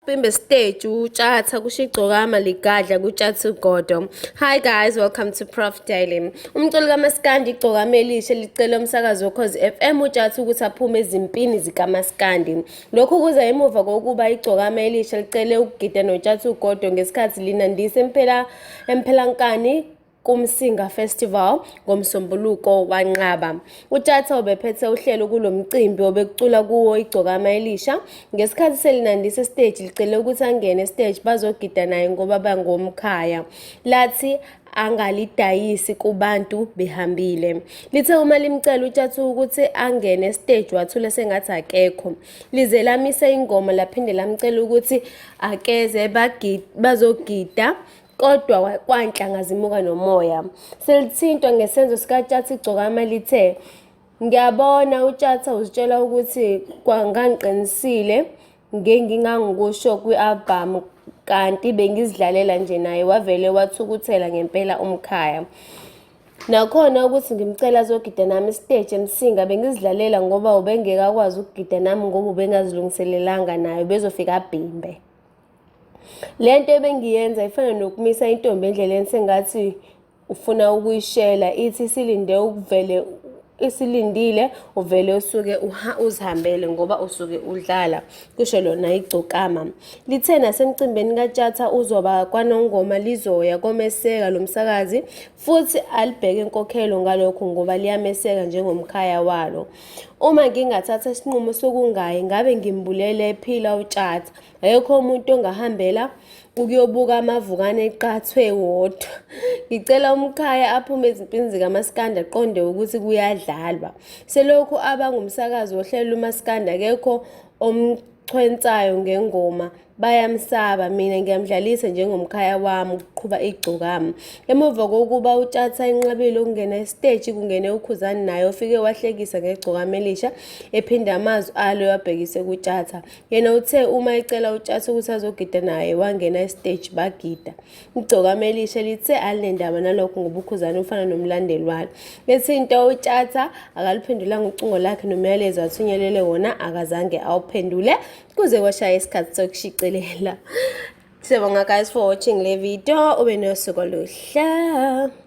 Bimbe stage uTshatha kusho igcokama ligadla kuTshatha ugodo. Hi guys, welcome to Prof Daily. Umculi kaMaskandi igcokama elisha licele umsakazi woKhozi FM uTshatha ukuthi aphume ezimpini zikaMaskandi. Lokhu kuza emuva kokuba igcokama elisha licele ukugida noTshatha ugodo ngesikhathi linandisa emphela emphelankani kuMsinga Festival ngoMsombuluko wanqaba. UTshatha ubephethe uhlelo kulo mcimbi obekucula kuwo igcokama elisha. Ngesikhathi selinandisa esiteji licele ukuthi angene esiteji bazogida naye ngoba bangomkhaya. Lathi angalidayisi kubantu behambile. Lithe uma limcela uTshatha ukuthi angene esiteji wathula sengathi akekho. Lize lamisa ingoma laphinde lamcela ukuthi akeze bazogida kodwa kwanhlanga zimuka nomoya. Selithintwa ngesenzo sikaTshatha igcokama lithe, Ngiyabona uTshatha uzitshela ukuthi kwangangiqinisile ngengingangikusho kwi-albhamu kanti bengizidlalela nje naye wavele wathukuthela ngempela umkhaya. Nakhona ukuthi ngimcela azogida nami esiteji eMsinga bengizidlalela ngoba ubengeke akwazi ukugida nami ngoba ubengazilungiselelanga naye ubezofika abhimbe. Le nto ebengiyenza ifana nokumisa intombi endleleni sengathi ufuna ukuyishela ithi isilinde ukuvele isilindile uvele usuke uzihambele ngoba usuke udlala kusho lona igcokama lithe nasemcimbini kaTshatha uzoba kwanongoma lizoya komeseka lo msakazi futhi alibheke inkokhelo ngalokho ngoba liyameseka njengomkhaya walo uma ngingathatha isinqumo sokungayi ngabe ngimbulele ephila uTshatha Akekho umuntu ongahambela ukuyobuka amavukane eqhathwe wodwa. Ngicela umkhaya aphume ezimpini zikamaskandi aqonde ukuthi kuyadlalwa. Selokhu aba ngumsakazi wohlelo lumaskandi akekho omchwensayo ngengoma bayamsaba mina ngiyamdlalisa njengomkhaya wami kuqhuba igcokama. Emuva kokuba uTshatha enqabile ukungena esiteji kungene uKhuzani naye ofike wahlekisa ngegcokama elisha ephinda amazwi alo ewabhekise kuTshatha. Yena uthe uma ecela uTshatha ukuthi azogida naye wangena esiteji bagida. Igcokama elisha lithe alinendaba nalokho ngoba uKhuzani ufana nomlandeli walo. Ethinta uTshatha akaluphendulanga ucingo lakhe nomyalezo athunyelelwe wona akazange awuphendule kuze kwashaya isikhathi sokushicilela. Siyabonga guys for watching le video. Ube nosuku oluhle.